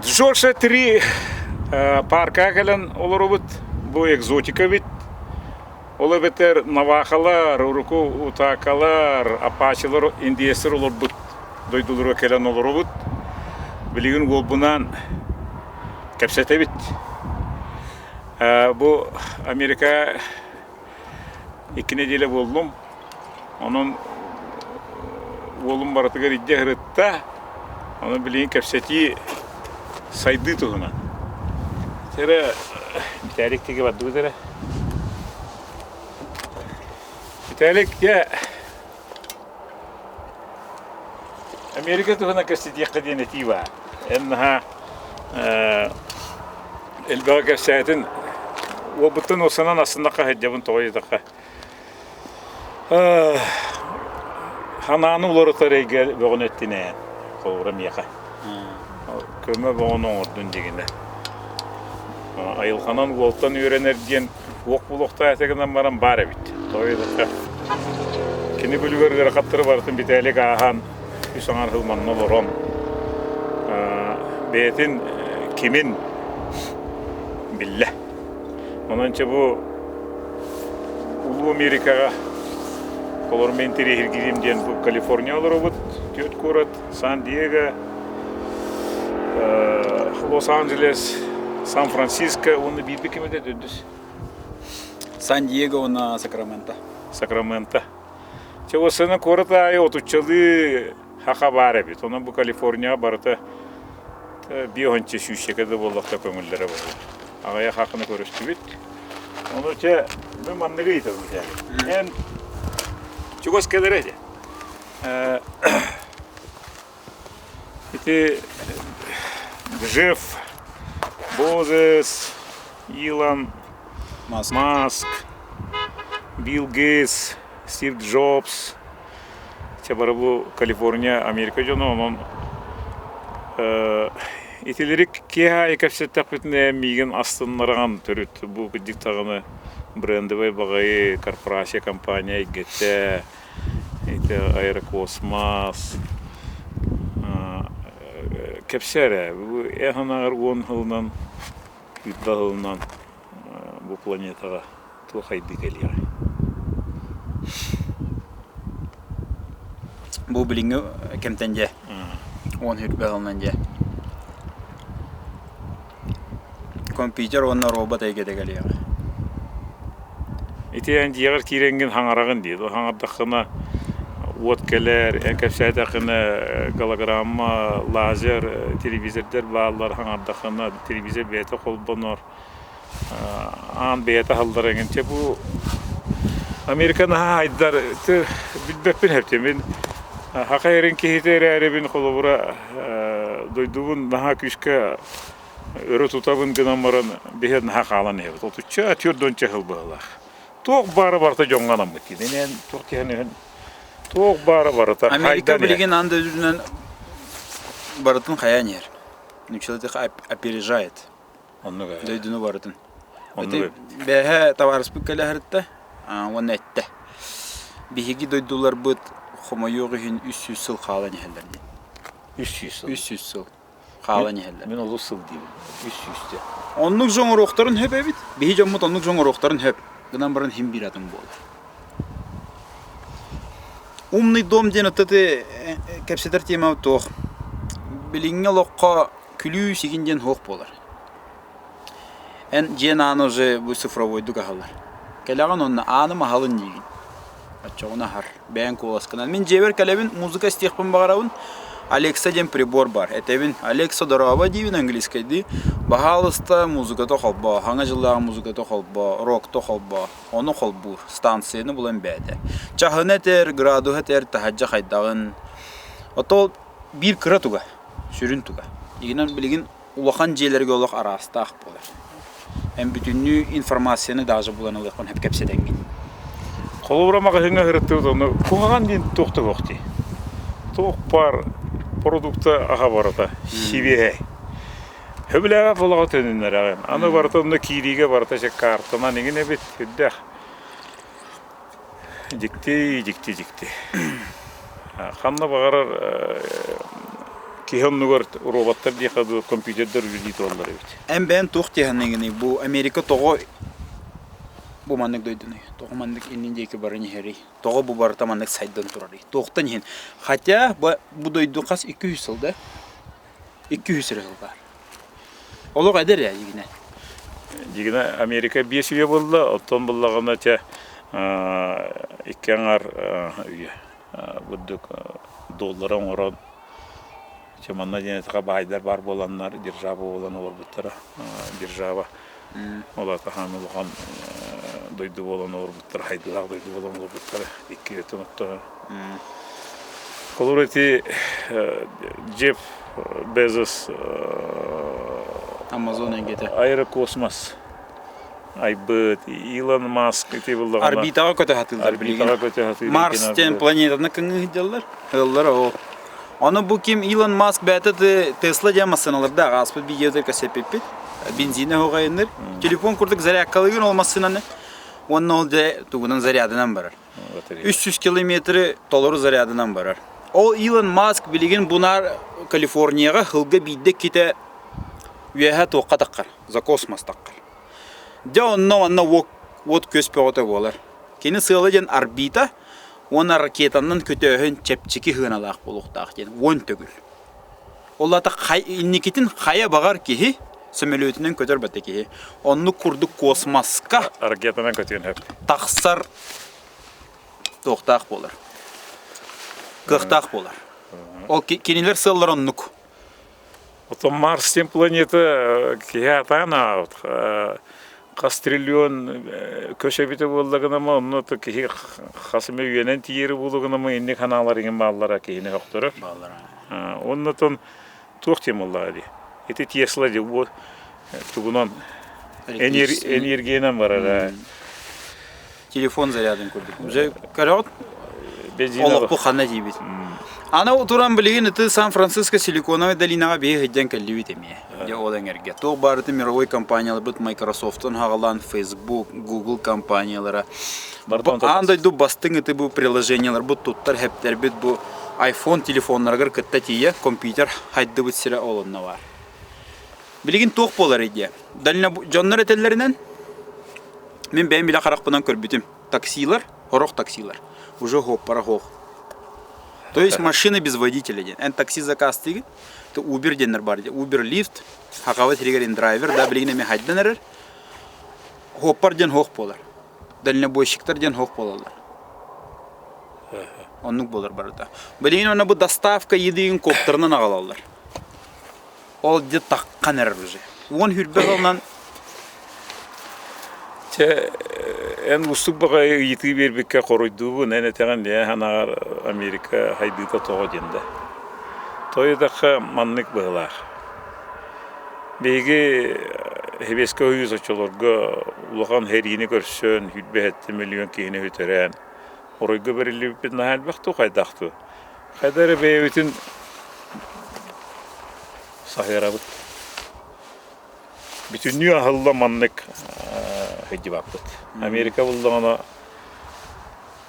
Джорджа 3 пааркаҕа кэлэн олоробут. Бу экзотика эбит. Ол эбэтэр навахалар, уруку утаакалар, апачилар, индиецтэр олорбут дойдуларыгар кэлэн олоробут. Билигин уолбунаан кэпсэтэбит. Бу Америка 2 нэдиэлэ буоллум. Онон уолум барытыгар илдьэ сырытта. Онон билигин кэпсэтии сайдыы туһунан. Эрэ Виталик диэки бардыбыт эрэ. Виталик, дьэ Америка туһунан кэпсэтиэххэ диэн этии баар. Эн наһаа элбэҕи кэпсээтин уолбуттан уопсанан астыннахха сылдьабын тоҕо диэтэххэ Ханааны уларытар эйгэ бөҕөнү эттин ээ, холобура миэхэ. Көмө бөҕөнү оҥордун дигинэ. Айылҕанан уолтан үөрэнэр диэн уох буолуохтаах этэ гынан баран баар эбит. Тоҕо диэтэххэ, кини күлүгэр ыарахаттары барытын бүтээлик ааһан, үс аҥар сыл манна олорон, бэйэтин кимин биллэ. Онон чэ бу Улуу Америкаҕа олору мин интэриэһиргиирим диэн бу Калифорния олоробут, түөрт куорат, Сан-Диего, Лос-Анджелес, Сан-Франциско уонна биирдэ ким этэ төрдүс? Сан-Диего уонна Сакраменто. Сакраменто. Чэ, уоссана куорат аайы отуччалыы хаха баар эбит. Онон бу Калифорнияҕа барыта биэһонча сүүсчэкэ да буоллахта көҥүллэрэ буолуо. Аҕыйах хахыны көрүстүбүт. Ону чэ, мин манныгы ыйытабын этэ. Эн чугас кэлэрэ этэ. Ити Джефф Бозес, Илон Маск, Билл Гейтс, Стив Джобс, Чэ бары бу Калифорния, Америка дьоно, онон итилэри киэһэ аайы кэпсэттэхпитинэ миигин астыннараҕын төрүт бу кырдьык даҕаны брендовай баҕайы корпорация компания эйгэтэ, ити аэрокосмос кэпсээ эрэ, бу эн санааҕар 10 сылынан, 20 сылынан бу планетаҕа туох хайдыы кэлиэҕэй? Бу билиҥҥи кэмтэн дьэ 10 сүүрбэ сылынан дьэ компьютер уонна робот эйгэтэ кэлиэҕэ. Ити эн дьиэҕэр киирэҥҥин хаҥараҕын дии. Хаҥардаххына уот кэлэр, эн кэпсээтэххинэ голограмма, лазер, телевизордар бааллар, хаҥардаххына телевизор бэйэтэ холбонор. Аан бэйэтэ аһыллар эҥин. Чэ бу Америка наһаа айдар билбэппин эбитэ. Мин саха эрин киһитэ эрээрибин холобура дойдубун наһаа күүскэ өрө тутабын гынан баран биһи наһаа хаалан иһэбит. Отучча 40 сыл быһыылаах. Туох баара барыта дьоҥҥо анаммыт дии. Эн туох киһини иһин туох баара барыта Америка хайдан иһэр. билигин аан дойду үрдүнэн барытын хайаан иһэр. Нууччалыы опережает. Оннук ээ. Дойдуну барытын. Оннук Ити эбит. бээһэ табаарыспыт кэлэ сырытта уонна эттэ. Биһиги дойдуларбыт хомойуох иһин 300 сыл хаалан иһэллэр диэн. 300 сыл. 300 сыл хаалан иһэллэр. Мин олус сыл диибин. 300 диэн. Оннук дьон оҥоруохтарын сөп эбит. Биһи дьоммут оннук дьон оҥоруохтарын сөп. Гынан баран иһин биир атын буолар. Умный дом диэн ытыты кэпсэтэр тема туох. Билиҥҥи олоххо күлүү сигин диэн суох буолар. Эн дьиэн аана уже бу цифровойдук аһыллар. Кэлэҕин онно ааным аһалын диигин. Оччоҕуна аһар. Бэйэҥ куоласкынан. Мин дьиэбэр кэлэбин, музыка истиэхпин баҕарабын. Алекса диэн прибор бар. Этэбин, Алекса дорообо диибин английскайдыы. Баһаалыста музыката холбоо, хаҥа дьыллааҕы музыката холбоо, рокто холбоо. Ону холбуур. Станцияны булан бэйэтэ. Чаһыны этэр, градуһу этэр, таһырдьа хайдаҕын. Ото биир кыра туга. Сүрүн туга. Игинэн билигин улахан дьиэлэргэ олох араастаах буолар. Эн бүтүннүү информацияны даже булан ылыаххын сөп кэпсэтэҥҥин. Холобура маҕаһыыҥҥа сырыттыбыт ону куһаҕан диэн туох да суох дии. Туох баар продукта аһа барыта сибиэһэй. Сөбүлээбэт буолаҕа төнүннэрэҕин. Аны барыта онно киириигэ барыта чэ картанан иҥин эбит сүрдээх. Дьикти, дьикти, дьикти. Ханна баҕарар. Киһи оннугар роботтар диэхэ дуу, компьютердар үлэлии тураллар эбит. Эн бэйэн туох дии бу Америка тоҕо бу маннык дойдунуй? Тоҕо маннык иннин диэки баран иһэрий? Тоҕо бу барыта маннык сайдан турарый? Туохтан иһин? Хотя бу дойду хас 200 сыл да? 200 эрэ сыл баар. Олох эдэр ээ дьигинэ. Дьигинэ Америка биэс үйэ буолла, оттон буллаҕына чэ икки аҥар үйэ бурдук доллары оҥорон чэ манна диэн этиэхэ баайдар баар буоланнар держава буолан олорбуттара. Держава ол аата хаан улахан дойду буолан олорбуттара, хайдылаах дойду буолан олорбуттара икки өттүн оттоһо. Холобур ити Джефф Безос Амазон эйгэтэ. Аэрокосмос айбыт Илон Маск ити буллаҕына Орбитаҕа көтө сатыыллар билигин. Орбитаҕа көтө сатыыр Марс диэн планетаны кыҥыы сылдьаллар. Ыаллар ол. Ону бу ким Илон Маск бэйэтэ Тесла диэн массыыналардаах ааспыт видеода кэсэппиппит. Бензинэ оҕайынныр. Телефон курдук зарядкалыгын ол массыынаны. Уонна ол дьэ тугунан зарядынан барар. 300 километры толору зарядынан барар. Ол Илон Маск билигин бунаар Калифорнияҕа сылга биирдэ иккитэ үөһэ туохха таххар, за космос таххар. Дьэ онно манна уот күөс бөҕөтө буолар. Кини сыала диэн орбита уонна ракетанан көтөөһүн чэпчэки сыаналаах буолуохтаах диэн уон төгүл. Ол аата инникитин хайа баҕар киһи сөмөлүөтүнэн көтөр бата киһи. Оннук курдук космоска ракетанан көтүөн сөп. Тахсар туохтаах буолар. Кыахтаах буолар. Ол кинилэр сыаллар оннук. Оттон Марс диэн планета киһи атаан аабыт. Хас триллион көс эбитэ буолла гынама, онно киһи хас эмэ үйэнэн тиийэри буолла гынама, инник ханаалар иҥин бааллара киһини охторор. Бааллара. Оннотон туох диэн буоллаҕа дии. Ити Тесла дии бу тугунан энергиянан барара. Телефон зарядын курдук. Уже көрөҕүт олохпу ханна диибит. Аны туран билигин ити Сан-Франциско Силиконовай долинаҕа биһи сылдьан кэллибит эмиэ. Дьэ ол эҥэргэ. Туох барыта мировой компанияларбыт Microsoft-тан хаҕалаан Facebook, Google компаниялара. Аан дойду бастыҥ ити бу приложенияларбыт туттар хэптэрбит бу iPhone телефоннарыгар кытта тиийэ компьютер хайдыбыт сирэ ол онно баар. Билигин туох буолар диye. Дьоннор этэллэринэн мин бэйэм билэ харахпынан көрбүтүм. Таксилар, хорох таксилар. Уже хоппара хоох. То есть машина без водителя диэн. Эн такси заказтыгын, то Uber диэннэр бар дии. Uber Lyft, хахабыт сиригэр индрайвер, да билигин эмиэ хайдан эрэр. Хоппар диэн хоох буолар. Дальнобойщиктар диэн хоох буолаллар. Оннук буолар барыта. Билигин онно бу доставка еды коптерынан аҕалаллар. Ол дьэ таххан эрэр уже. Уон хүрбэ сылынан Чэ, эн уустук баҕайы ыйытыы биэрбиккэ хоруйдуубун. Эн этэҕин дии, анаҕар Америка хайдыыта тоҕо диэн да. Тоҕо маннык быһыылаах. Биһиги Сэбиэскэй Союз оччолорго улахан сэриини көрсөн, сүүрбэ сэттэ миллион киһини сүтэрэн, оройго бэриллибиппит наһаа элбэх дуу, хайдах дуу? Хайда эрэ бэйэбитин саһыарабыт. Бүтүннүү аһылла маннык сылдьыбаппыт. Америка буллаҕына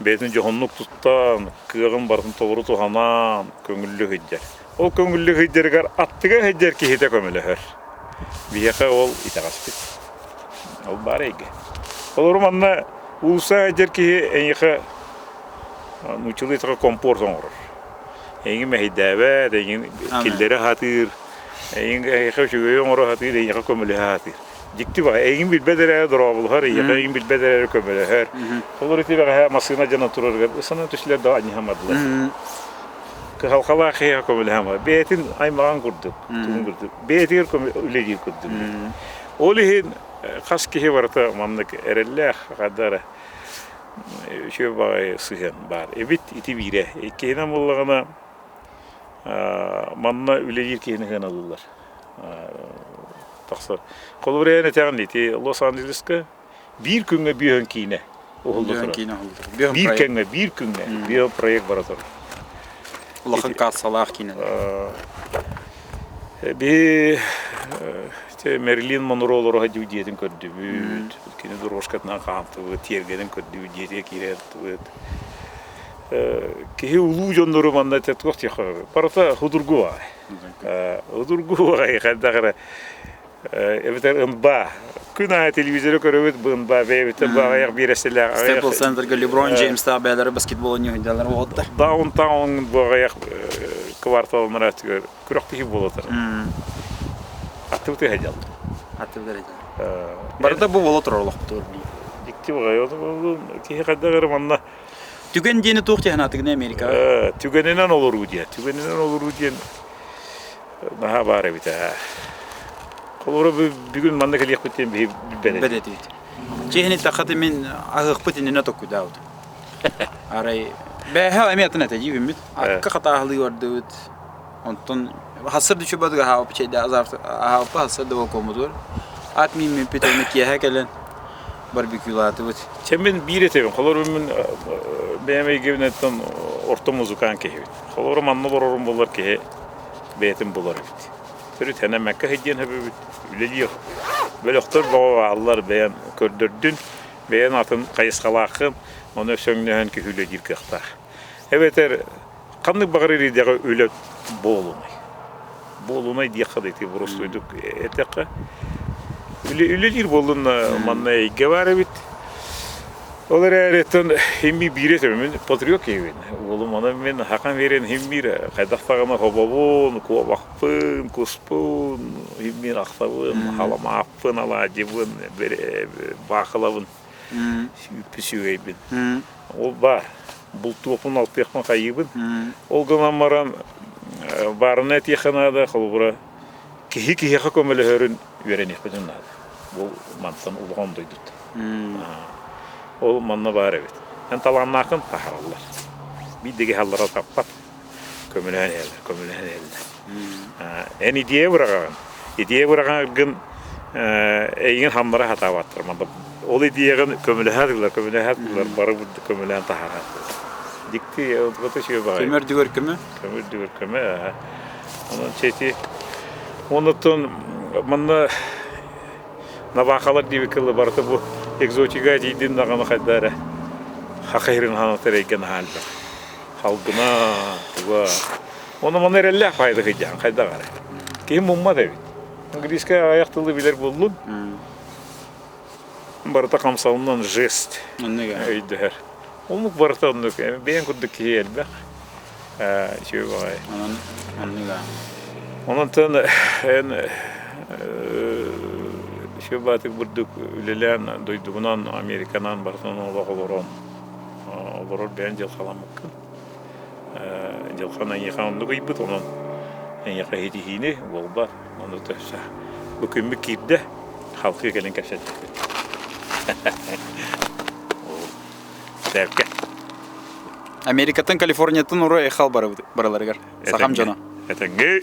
бэйэтин дьоһуннук туттан, кыаҕын барытын толору туһанан көҥүллүк сылдьар. Ол көҥүллүк сылдьарыгар аттыга сылдьар киһитэ көмөлөһөр. Биһиэхэ ол итэҕэспит. Ол баар эйгэ. Олору манна уулусса сылдьар киһи эйиэхэ нууччалыы эттэххэ комфорт оҥорор. Эйигин мэһэйдээбэт, эйигин киллэрэ сатыыр, эйигин эйиэхэ үчүгэйи оҥоро сатыыр, эйиэхэ көмөлөһө сатыыр. Дьикти баҕа, эйигин билбэт эрээри дорооболоһор, эйиэхэ эйигин билбэт эрээри көмөлөһөр. Олор ити бэҕэһээ массыына дьоно турарыгар ысанан түстүлэр да анньыһамадылар. Кыһалҕалаах киһиэхэ көмөлөһө бэйэтин аймаҕын курдук, тугун курдук, бэйэтигэр үлэлиир курдук. Ол иһин хас киһи барыта маннык эрэллээх, хайда эрэ үчүгэй баҕайы сыһыан баар эбит ити биирэ. Иккиһинэн буоллаҕына манна үлэлиир киһини сыаналыыллар. Тахсар. Холобур эн этэҕин ити Лос-Анджелеска биир күҥҥэ бүөһүн киинэ уһулла турар. Биир кэмҥэ, биир күҥҥэ бүөһүн проект бара турар. Улахан кассалаах киинэ. Биһи Мерлин Монро олоро дьиэтин көрдүбүт, кини дорожкатынан хаамтыбыт, тиэргэнин көрдүбүт, дьиэтигэр киирэн Киһи улуу дьоннору манна туох диэххэ барыта судургу баҕайы. Удургу хайдах эрэ эбэтэр НБА. Күн аайы телевизоры көрөбүт, бу НБА бэйэбиттэн бу аҕыйах биэрэстэлээх Staples Centerга LeBron James'таах бэйэлэрэ баскетбол оонньуу уолаттар. Даунтаун бу аҕыйах кварталын өттүгэр күрэхтэһии буола турар. Аттыбыт ыһадьаллар. Аттыбыт ыһадьаллар. Барыта бу буола турар олохпутугар билии. Дьикти баҕайы. Киһи хайдах эрэ манна Түгэн диэни туох диэн аатыгына Америкаҕа? Түгэнинэн олоруу диэн. Түгэнинэн олоруу диэн наһаа баар эбит ээ. Холобура бүгүн манна кэлиэхпит диэн биһи билбэт этибит. Чиэһин эттэххэ мин аһыахпыт иннинэ токкуйдаабытым. Арай бээһэ эмиэ атын этэ дии Акка хатааһылыы бардыбыт. Онтон хассыр да чубатыга аһаабыт чэйдэ аһаабыппыт хассыр да болкуоммутугар ат мииммиппит уонна киэһэ кэлэн барбекюлаатыбыт. Чэ мин биир этэбин. Холобура мин бэйэм эйгэбинэттэн орто музыкант киһибит. Холобура манна олорорум буоллар киһи бэйэтин булар эбит. Төрүт хэнэмэккэ сылдьан сөбүбүт үлэлиир. Бөлөхтөр бөҕө бааллар бэйэн көрдөрдүн, бэйэн атын хайысхалааххын, ону сөҥнөһөн киһи үлэлиир кыахтаах. Эбэтэр ханнык баҕарар идэҕэ үлэ буолунай. Буолунай диэххэ да ити боростуойдук этэххэ. Үлэлиир буоллун манна эйгэ баар эбит. Ол эрээри химми биирэ мин патриот киһибин. Уолум онон мин хакан биэрэн химмиир хайдах даҕаны хобобун, куобахпын, куспун, химмиир ахсабын, халамааппын, алаадьыбын, баахылабын, сүүгэйбин. Ол баар. Бултуохпун, алтыахпын хайыыбын. Ол гынан баран баарына этиэххэ наада, холобура, киһи киһиэхэ көмөлөһөрүн үөрэниэхпитин наада. Бу мантан улахан дойдуттан. Ол манна баар эбит. Эн талааннааххын таһаараллар. Биир да киһи аллара таппат. Көмөлөһөн иһэллэр, көмөлөһөн иһэллэр. Эн идея быраҕаҕын. Идея быраҕаргын эйигин хамнара сатаабаттар. Манна ол идеяҕын көмөлөһө көмөлөһө бары көмөлөөн таһаарар. Дикти вот үчүгэй баҕайы. Көмөр дүгөр көмө. Көмөр дүгөр көмө. Онон чэти оннуттан манна Набаахалар диэбит кылы барыта бу экзотика тиийдин даҕаны хайда эрэ хахайрын ханатар эйгэ наһаа элбэх. Халгына, туга. Ону манна эрэллээх файда кыйдьаан хайдах эрэ. Киһи муммат эбит. Английскай аҕыйах тылы билэр буоллун. Барыта хамсалынан жест өйдөһөр. Омук барыта оннук. Бэйэҥ курдук киһи элбэх. Үчүгэй баҕайы. Онон оннуга. Онон эн үчүгэй баатык бурдук үлэлээн дойдугунан Американан барытын олох олорон олорор бэйэн дьылҕаламмыккын. Дьылҕан эйиэхэ оннук ыйбыт, онон эйиэхэ ситиһиини буолбат. Ону төссө бу күммүт киирдэ, халкыы кэлин кэпсэттикпит. Сэргэ. Америкаттан, Калифорнияттан уруй айхал барыларыгар. Сахам дьоно. Этэҥҥэ.